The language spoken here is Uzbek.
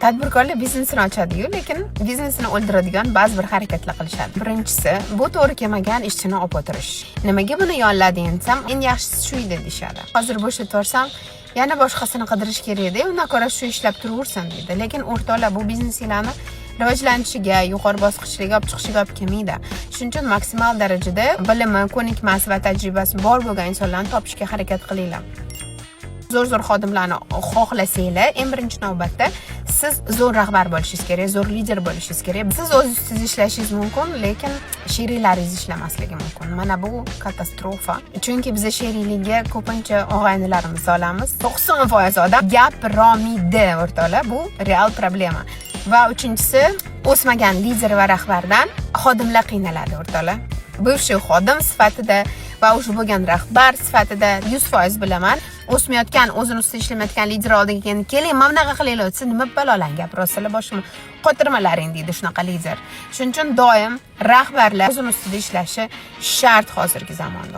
Tadbirkorlar biznesini ochadiyu, lekin biznesini o'ldiradigan ba'zi bir harakatlar qilishadi. Birinchisi, bu to'g'ri kelmagan ishchini olib o'tirish. "Nimaga buni yollading?" desam, "Eng yaxshisi shu edi", deyishadi. "Hozir bo'shatib yuborsam, yana boshqasini qidirish kerak edi, undan ko'ra shu ishlab turaversin", deydi. Lekin, o'rtoqlar, bu biznesinglarni rivojlanishiga, yuqori bosqichlarga olib chiqishiga olib kelmaydi. Shuning uchun maksimal darajada bilimi, ko'nikmasi va tajribasi bor bo'lgan insonlarni topishga harakat qilinglar. Zo'r zo'r xodimlarni xohlasanglar, eng birinchi navbatda siz zo'r rahbar bo'lishingiz kerak, zo'r lider bo'lishingiz kerak. Siz o'z ustingizda ishlashingiz mumkin, lekin sheriklaringiz ishlamasligi mumkin. Mana bu katastrofa, chunki biza sheriklikka ko'pincha og'aynilarimizni olamiz. 90% odam gapirolmaydi, o'rtoqlar, bu real problema. Va uchinchisi, o'smagan lider va rahbardan xodimlar qiynaladi. O'rtoqlar, бывший xodim sifatida va уже bo'lgan rahbar sifatida 100% bilaman, o'smayotgan, o'zini ustida ishlamayotgan lider oldiga keyin "Keling, mana bunaqa qilinglar", desa, "Nima balolarni gapiryapsizlar, boshimni qotirmalaring", deydi shunaqa lider. Shuning uchun doim rahbarlar o'zini ustida ishlashi shart hozirgi zamonda.